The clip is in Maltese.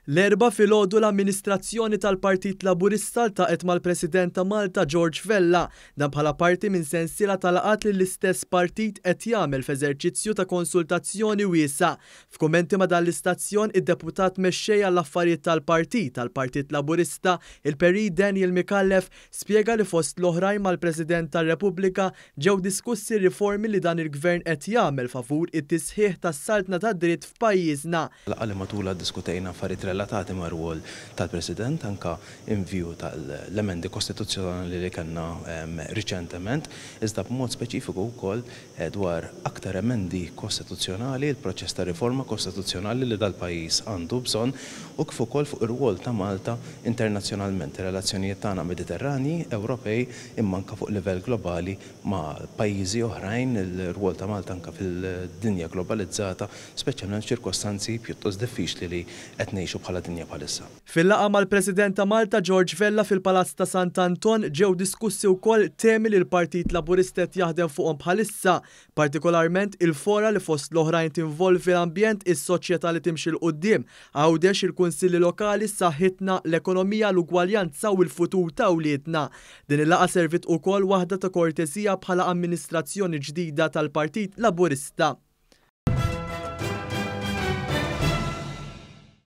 L-Erbgħa filgħodu l-amministrazzjoni tal-Partit Laburista ltaqgħet mal-President ta' Malta George Vella, dan bħala parti minn sensiela ta' laqgħat li l-istess partit qed jagħmel f'eżerċizzju ta' konsultazzjoni wiesgħa. F'kummenti ma' dan l-istazzjon, id-Deputat Mexxej għall-Affarijiet tal-Partit tal-Partit Laburista, il-Perit Daniel Micallef, spjega li fost l-oħrajn mal-President tar-Repubblika Ġew diskussi r-riformi li dan il-Gvern qed jagħmel favur it-tisħiħ tas-saltna tad-dritt f'pajjiżna. Laqgħa li matulha ddiskutejna affarijiet relatati mar-rwol tal-President anke in view tal-emendi kostituzzjonali li kellna riċentement, iżda b'mod speċifiku wkoll dwar aktar emendi kostituzzjonali, il-proċess ta' riforma kostituzzjonali li dal-pajjiż għandu bżonn u kif ukoll fuq ir-rwol ta' Malta internazzjonalment, ir-relazzjonijiet tagħna Mediterranji, Ewropej imma anke fuq livell globali ma' pajjiżi oħrajn, ir-rwol ta' Malta anke fil-dinja globalizzata, speċjalment f'ċirkostanzi pjuttost diffiċli li qed ngħixu bħala dinja bħalissa. Fil-laqgħa mal-President ta' Malta George Vella fil-Palazz ta' Sant' Anton ġew diskussi wkoll temi li l-Partit Laburista qed jaħdem fuqhom bħalissa, partikolarment il-fora li fost l-oħrajn tinvolvi l-ambjent, is-soċjetà li timxi 'l quddiem, Għawdex, il-kunsilli lokali, saħħitna, l-ekonomija, l-ugwaljanza u l-futur ta' wliedna. Din il-laqgħa serviet ukoll waħda ta' kortesija bħala amministrazzjoni ġdida tal-Partit Laburista.